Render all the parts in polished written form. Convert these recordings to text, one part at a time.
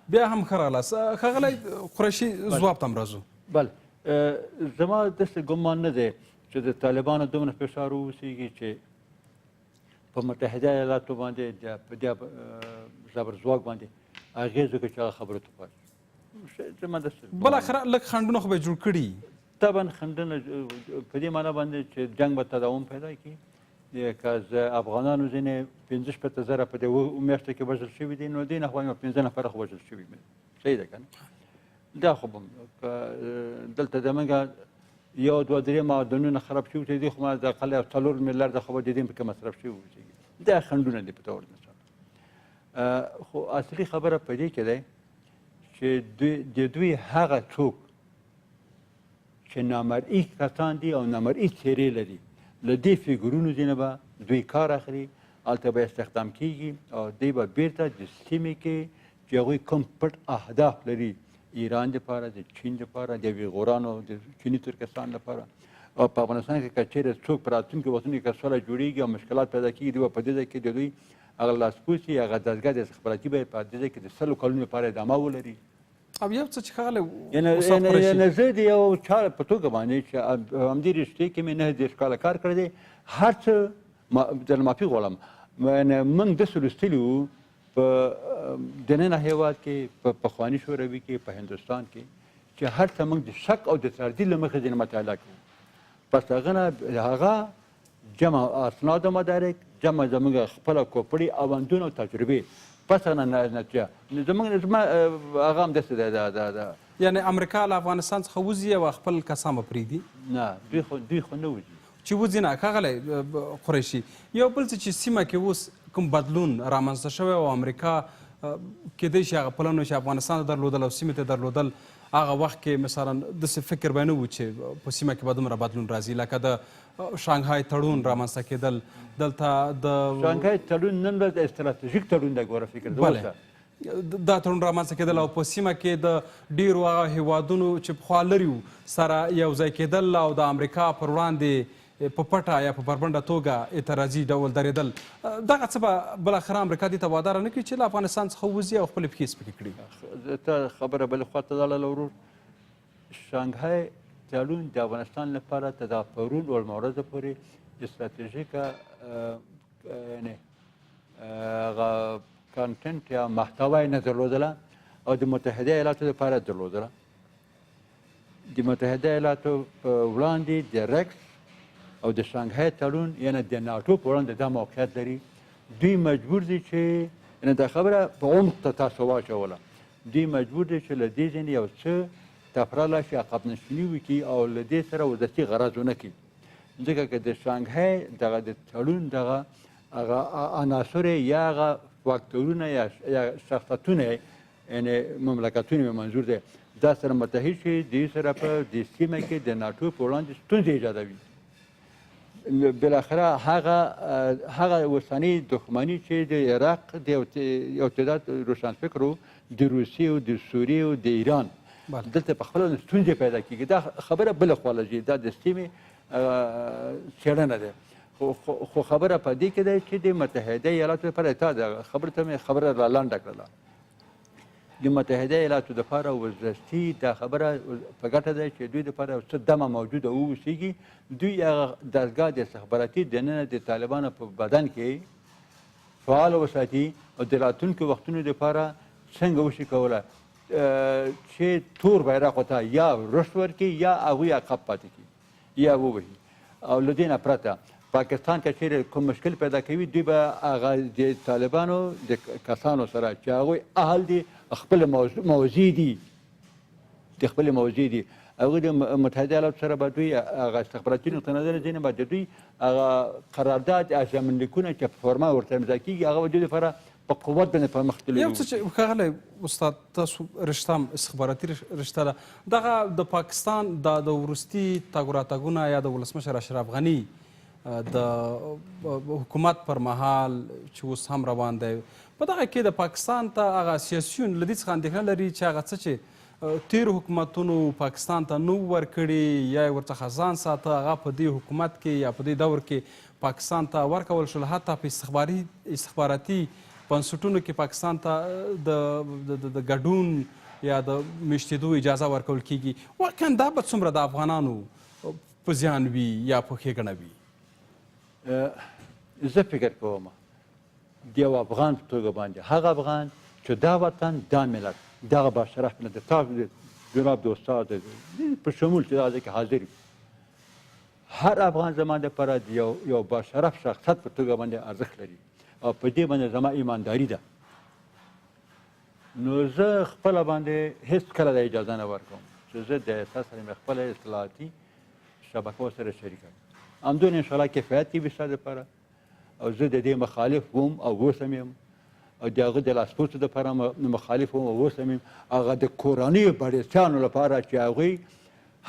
بیا هم ښه راغلاست ښاغلی قریشي، ځواب ته هم راځو. بله، زما داسې ګمان نه دی چې د طالبانو دومره فشار واوسېږي چې په متحده ایالاتو باندې، په دې زبرځواک باندې اغېز وکړي چې هغه خبرو ته پاتې شي. زما داسې بالاخره لږ خنډونه خو به یې جوړ کړي. طبعا خنډونه په دې معنا باندې چې جنګ به تداوم پیدا کړي. که از افغانانو ځینې 65,000 په دې 7 میاشتو کې وژل شوي دي، نو دې نه خو یو 5 نفره خو وژل شوي دي، صحیح ده که نه؟ دا خو به دلته زموږ 1 2 3 معدنونه خراب شوي چې دې خو ما د اقل یو 4 میلیارده خو به د دې پکې مصرف شوي وي. دا خنډونه دي په تور مثال. خو اصلي خبره په دې کې دی چې د دوی هغه څوک چې نامرئي کسان دي او نامرئي څېرې لري، له دې فګورونو ځینې به دوی کار اخلي، هلته به استخدام کیږي او دوی به بیرته د سیمې کې چې هغوی کوم پټ اهداف لري، ایران دپاره، د چین دپاره، د ویغورانو، د چیني ترکستان دپاره، او په افغانستان کې که چېرې څوک په راتلونکي وختونو کې که سوله جوړېږي او مشکلات پیدا کېږي، دوی به په دې ځای کې د دوی هغه لاسپوڅي، هغه دستګاه د استخباراتي به یې په دې ځای کې د 100 کلونو لپاره ادامه ولري. او یو څه چې ښاغلی استاد قریشي، یعنې زه د یو چا په توګه باندې چې همدې رشتې کې مې 39 کاله کار کړی دی، هر څه درنه معافي غواړم. یعنې موږ داسې لوستلي وو په دننه هېواد کې، په پخواني شوروي کې، په هندوستان کې، چې هر څه موږ د شک او د تردید له مخې ځینې مطالعه کوو. پس هغه نه هغه جمع اسناد و مدارک، جمع زموږ خپله کوپړې او اندونه او تجربې، پس هغه نه نتیجه زموږ زما هغه هم داسې دی. دا یعنې امریکا له افغانستان څخه وځي او خپل کسان به پرېږدي؟ نه، دوی خو نه وځي. چې وځي نه. ښاغلی قریشي، یو بل څه چې سیمه کې اوس کوم بدلون رامنځته شوی او امریکا کېدای شي هغه پلانونه چې افغانستان ته درلودل او سیمې ته درلودل، هغه وخت کې مثلا داسې فکر به نه و چې په سیمه کې به دومره بدلون راځي، لکه د شانګهای تړون رامنځته کېدل دلته د شانګهای تړون نن ورځ استراتژیک تړون دی، ګوره فکر بله. دا تړون رامنځته کېدل او په سیمه کې د ډېرو هغه هیوادونو چې پخوا لرې وو سره یو ځای کېدل او د امریکا پر وړاندې په پټه یا په بربنډه توګه اعتراضي ډول درېدل، دغه څه به بالاخره امریکا دې ته واداره نه کړي چې له افغانستان څخه ووځي او خپلې پښې سپکې کړي؟ ته خبره بلې خوا ته لاړله ورور. شانګهای تړون د افغانستان لپاره تر دغه پرون وړمه ورځ پورې استراتژیکه یعنې هغه content یا محتوا یې نه درلودله او د متحده ایالاتو لپاره درلودله. د متحده ایالاتو په وړاندې د رکس او د شانګهای تړون یعنې د ناټو په وړاندې دا موقعیت لري. دوی مجبور دي چې یعنې دا خبره په عمق ته تاسو واچوله، دوی مجبور دي چې له دې ځینې یو څه تفره شي، عقب نشیني وکړي او له دې سره وزتي غرض ونه کړي. ځکه که د شانګهای دغه د تړون دغه هغه عناصر یا هغه فاکتورونه یا شخصیتونه یعنې مملکتونه مې منظور دی دا سره متحد شي، دوی سره په دې سیمه کې د ناټو په وړاندې ستونزې ایجادوي. بالاخره هغه اوسنۍ دښمني چې د عراق د یو تعداد روشنفکرو د روسیې او د سوریې او د ایران دلته په خپله ستونزې پیدا کېږي، دا خبره بله خوا له ځي، دا د سیمې څېړنه ده. خو خبره په دې کې ده چې د متحده ایالاتو لپاره تا د خبرې ته مې خبره را لنډه کړله. د متحده ایالاتو دپاره وزرستي دا خبره په ګټه ده چې دوی دپاره یو څه دمه موجوده واوسېږي. دوی هغه دستګاه د استخباراتي دننه د طالبانو په بدن کې فعال وساتي او د راتلونکو وختونو دپاره څنګه وشي کولی چې تور بیرغ ته یا رشد ورکړي یا هغوی عقب پاتې کړي یا ووهي. او له دې نه پرته پاکستان که چیرې کوم مشکل پیدا کوي، دوی به هغه د طالبانو د کسانو سره چې هغوی اهل دي، خپل موضع دي، د خپل موضع دي، هغوی د متحده ایالاتو سره به دوی هغه استخباراتي نقطه نظر ځینې به د دوی هغه قرارداد ژمنلیکونه چې په فورمه ورته امضا کېږي، هغه به دوی لپاره په قوت باندې پر مخ تللي. یو څه چې ښاغلی استاد تاسو رشته هم استخباراتي رشته ده، دغه د پاکستان د وروستي تګ راتګونه یا د ولسمشر اشرف غني د حکومت پر مهال چې اوس هم روان دی، په دغه کې د پاکستان ته هغه سیاسیون له دې څخه اندېښنه لري چې هغه څه چې تېرو حکومتونو پاکستان ته نه وو ورکړي یا یې ورڅخه ځان ساته، هغه په دې حکومت کې یا په دې دور کې پاکستان ته ورکول شول، حتی په استخباراتي بنسټونو کې پاکستان ته د ګډون یا د میشتېدو اجازه ورکول کیږي، واقعا دا به څومره د افغانانو په زیان وي یا په ښېګڼه وي؟ زه فکر کوم د یو افغان په توګه باندې، هغه افغان چې دا وطن، دا ملت، دغه باشرف ملت، د تاسو جناب د استاد په شمول چې دا ځای کې حاضر وي، هر افغان زما دپاره د یو باشرف شخصیت په توګه باندې ارزښت لري او په دې باندې زما ایمانداري ده. نو زه خپله باندې هېڅ کله دا اجازه نه ورکوم چې زه د احساس سره مې خپله اطلاعاتي شبکه سره شریکه کړم. همدونه انشاءالله کفایت کوي ستا دپاره، او زه د دې مخالف وم او اوس هم یم، او د هغه د لاسپوڅو دپاره مخالف وم او اوس هم یم، هغه د کورنیو بړېڅیانو لپاره چې هغوی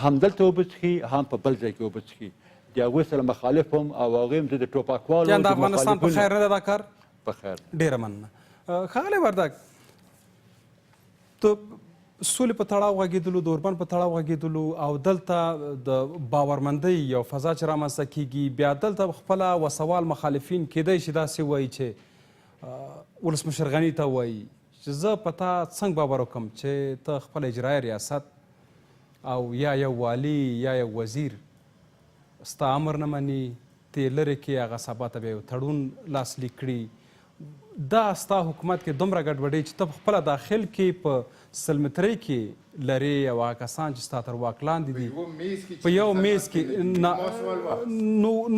هم دلته اوبه څښي هم په بل ځای کې اوبه څښي، د هغوی سره مخالف وم او هغوی هم زه د ټوپکوالو د افغانستان په خیر نه ده دا کار؟ په خیر. ډېره مننه. ښاغلی وردګ، د سولې په تړاو غږېدلو، د اوربند په تړاو غږېدلو او دلته د باورمندۍ یو فضا چې رامنځته کیږي، بیا دلته خپله وسوال مخالفین کیدای شي داسې وایي چې ولسمشر غني ته وایي چې زه په تا څنګه باور وکړم چې ته خپل اجرایي ریاست او یا یو والي یا یو وزیر ستا امر نه مني، ته یې لرې کې، هغه سبا ته بیا یو تړون لاسلیک کړي، دا ستا حکومت کې دومره ګډوډي چې ته په خپله داخل کې په 100 مترۍ کې لرې او هغه کسان چې ستا تر واک لاندې دي په یو میز کې،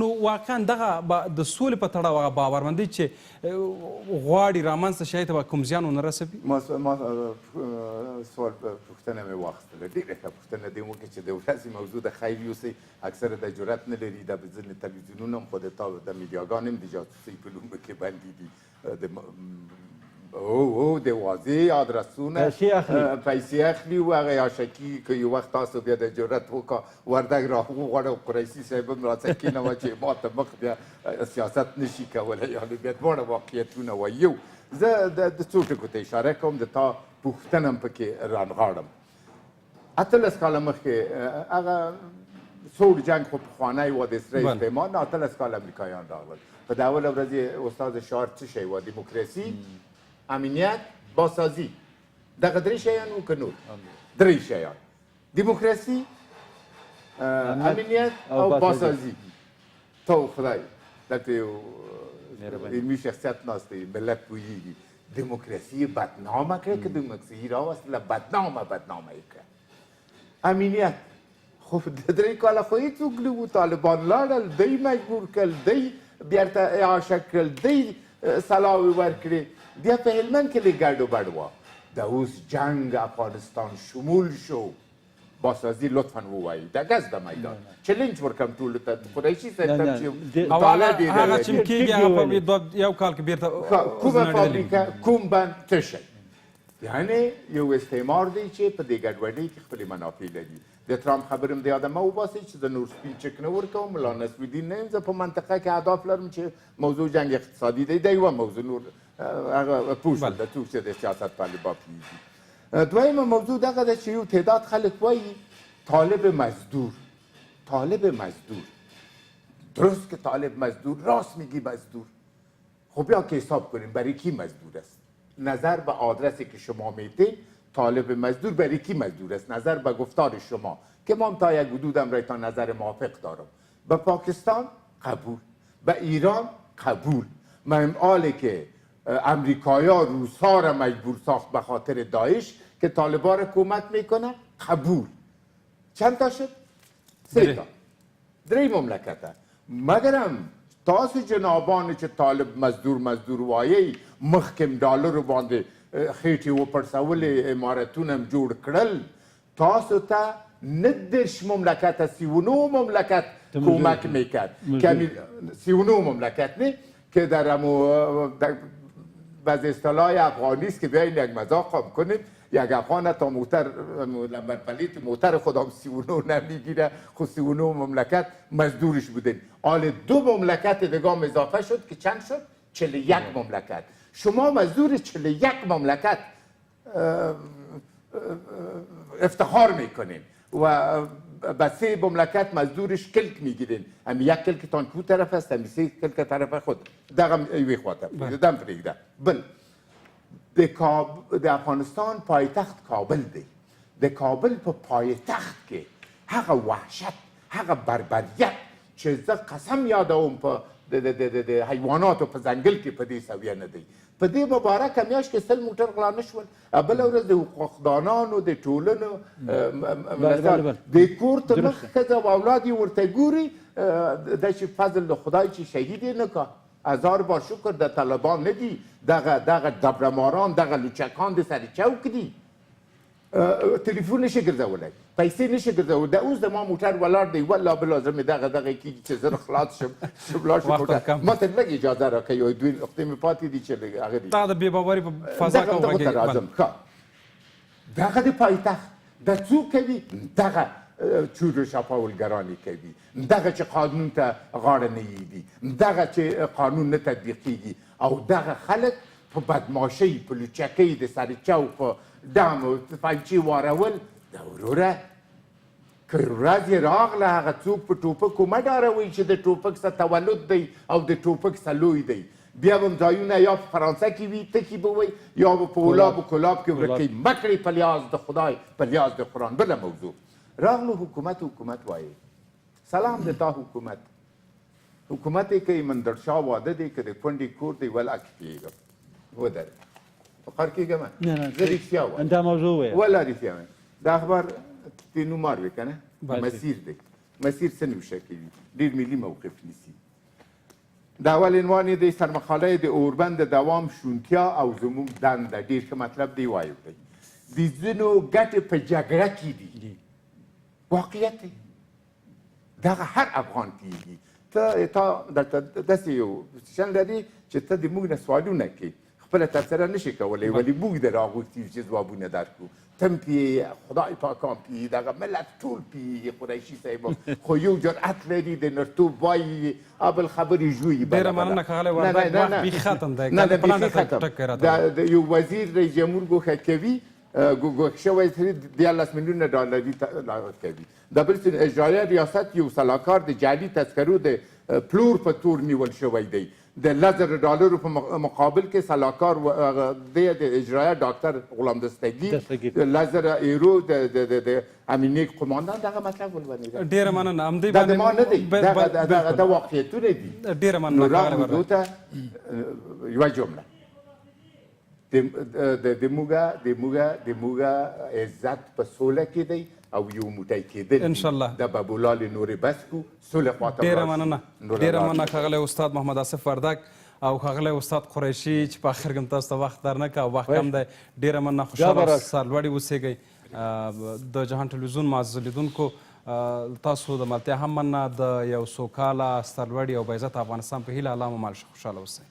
نو واقعا دغه د سولې په تړاو هغه باورمندۍ چې غواړي رامنځته شي، ته به کوم زیان ونه رسوي؟ ما سوال پوښتنه مې واخیستله، ډېره ښه پوښتنه دې وکړه چې د ورځې موضوع د خیر یوسئ، اکثره د جرأت نه لري، دا ځینې تلویزیونونه هم خو د تا د میډیاګان هم د جاسوسۍ په لومو کې بندي دي، د واضح آدرسونه پیسې اخلي او هغه عاشقي که یو وخت تاسو بیا د جرأت وکړه وردګ را وغواړه او قریشي صاحب هم راڅه کښېنوه چې ما ته مخ بیا سیاست نشي کولی، یعنې بیا دواړه واقعیتونه وایي. یو زه د څو ټکو ته اشاره کوم، د تا پوښتنه هم پکې رانغاړم. 18 کاله مخکې هغه سوړ جنګ خو پخوانی و، د سره استعمار نه 18 کاله امریکایان راغلل. په د اوله ورځ یې استاد شعار څه شی و؟ دیموکراسي، امنیت، بازسازي. دغه درې شیان وو که نور؟ درې شیان: دیموکراسي، امنیت او بازسازي. ته خدای دلته یو علمي شخصیت ناست دی، ملت پوهېږي. دیموکراسي یې بدنامه کړه، که دیموکراسي راوستله بدنامه بدنامه یې کړه. امنیت خو د 3 کاله خو هېڅوک نه وو، طالبان لاړل، دی مجبور کړل، دی بیرته اعاشه کړل، دی سلاوې ورکړې. بیا په هلمند کې لږ ګډو بډ وه. د اوس جنګ افغانستان شمول شو. بازسازي لطفا ووایي، د ګز د میدان چلنج ورکړم ټولو ته، قریشي صاحب ته چې مطالعه ډېره هغه چې کېږي هغه په یو کال کې بیرته کومه فابریکه کوم بند څه شی، یعنې یو استعمار دی چې په دې ګډوډۍ کې خپلې منافع لري. د ترامپ خبرې هم د یاده مه وباسئ چې زه نور سپین چک نه ورکوم، ملا نصرالدین نه یم، زه په منطقه کې اهداف لرم چې موضوع جنګ اقتصادي دی، دا یوه موضوع، نور هغه پوه شول د څوک چې د سیاست په الفبا پوهېږي. دویمه موضوع دغه ده چې یو تعداد خلک وایي طالب مزدور، طالب مزدور، درست که طالب مزدور، راست میگی مزدور، خب بیا که حساب کنیم برای کی مزدور است. نظر به آدرسی که شما میدین طالب مزدور برای کی مزدور است، نظر به گفتار شما که ما تا یک حدودم رایتان نظر موافق دارم. به پاکستان قبول، به ایران قبول، مهم آله که امریکایا روسا را مجبور ساخت به خاطر داعش که طالبا را کمک میکنه قبول. چند تا شد؟ 3 تا، درې مملکته. مګرم تاسو جنابان چې طالب مزدور مزدور وایئ، مخکې هم ډالرو باندې خېټې وپړسولې، امارتونه هم جوړ کړل، تاسو ته نه 30 مملکت، 39 مملکت کمک میکرد. که 39 مملکت نه که در بعض اصطلاح افغانی است که بیاین یک مذاق هم کنیم، یک افغان تا موتر لمبر پلیت موتر خودم 39 نمیگیره، خب 39 مملکت مزدورش بودین. حال 2 مملکت دیگه هم اضافه شد که چند شد؟ 41 مملکت. شما مزدور 41 مملکت افتخار میکنین و به سه مملکت مزدورش کلک میگیرین، امی یک کلکتان کو طرف است، امی سه کلک طرف خود دغه یوې خواته پرېږده، دم پرېږده. بل د افغانستان پایتخت کابل دی. د کابل په پایتخت کې هغه وحشت، هغه بربریت چې زه قسم یادوم په د حیواناتو په ځنګل کې په دې سویه نه دی. په دې مبارکه میاشت کې 100 موټر غلا نه شول. بله ورځ د حقوقدانانو د ټولنو د کور ته مخ ښځه او اولاد یې ورته ګوري، دا چې فضل د خدای چې شهید یې نه کا. هزار بار شکر د طالبان نه دي، دغه دغه ډبرماران، دغه لوچکان د سر چوک دي. تلیفون نشي ګرځولی، پیسې نشي ګرځولی. دا اوس زما موټر ولاړ دی، والله بالله زړه مې دغه دغه کېږي چې زه خلاص شم، چې ولاړ شم موټر. ما ته لږ اجازه راکړه، یو دوې نقطې مې پاتې دي چې لږ هغه دي. دا د بې باوري په فضا کې دغه ته راځم. ښه، دغه د پایتخت دا څوک کوي؟ دغه چور شپاولګران یې کوي، دغه چې قانون ته غاړه نه ایږدي، دغه چې قانون نه تطبیقېږي، او دغه خلک په بدماشۍ، په لوچکۍ، د سر چوک په ډم او تفنګچې وارول. دا وروره که ورځ یې راغله، هغه څوک په ټوپکو مه ډاروئ چې د ټوپک څه تولد دی او د ټوپک څه لوی دی. بیا به هم ځایونه یا په فرانسه کې وي، تښي به وئ، یا به په اولاب او کولاب کې ورکوي. مه کړئ په لیاز د خدای، په لیاز د قرآن. بله موضوع راغلو، حکومت حکومت وایي. سلام د تا حکومت، حکومت یې کوي، مندرشاه واده دی که د کونډې کور دی، ولا کې کېږم ودرې په قهر کېږم. زه رښتیا وایم، دا موضوع وایه، ولا رښتیا وایم. دا اخبار تینومار وي که نه، مسیر دی، مسیر څه نوشه کوي، ډېر ملي موقف نیسي. د اول عنوان یې دی، سرمقاله یې د اوربند د دوام شونتیا او زموږ دنده. ډېر ښه مطلب دی، وایو دی. د ځینو ګټې په جګړه کې دي، واقعیت دی، دغه هر افغان پوهېږي. ته تا درته داسې یو پوزیشن لري چې ته د موږ نه سوالونه کوې، خپله تبصره نشې کولی، ولې موږ د راغوښتي یو چې ځوابونه درکړو. ته هم پوهېږې، خدای پاک هم پوهېږي، دغه ملت ټول پوهېږي، قریشي صاحب هم خو یو جرأت لري، د نرتوب وایي، بل خبرې ژوي. ډېره مننه ښاغلی وردګ، وخت بیخي ختم دی. نه نه بیخي ختم. د یو وزیر رئیس جمهور ګوښه کوي، ګوښه شوی 13 میلیونه ډالري کوي. د بل څه اجرایه ریاست یو سلاکار د جعلي تذکرو د پلور په تور نیول شوی دی. د 10,000 ډالرو په مقابل کې سلاکار دی د اجرایه ډاکتر غلام دستګیر 10,000 ایرو د امینیک قوماندان. دغه مطلب ولولئ. ډېره مننه. همدې دا د ما نه دی، دغه د واقعیتونه دي. ډېره مننه. نو راغلو ته یوه جمله، د موږ عزت په سوله کې دی او یو موټی کېدل ان شاء الله. د ببولالې نورې بس کو، سولې خواته ډېره ولاړ شو. مننه، ډېره مننه ښاغلی استاد محمد آصف وردګ او ښاغلی استاد قریشي چې په آخر کې هم تاسو ته وخت درنه کړ او وخت کم دی. ډېره مننه، خوشحاله او سرلوړي اوسېږئ. د جهان ټلویزیون معززو لیدونکو، تاسو د ملتیا هم مننه. د یو سوکاله، سترلوړي او باعزته افغانستان په هیله الله مو مل شه. خوشحاله اوسئ.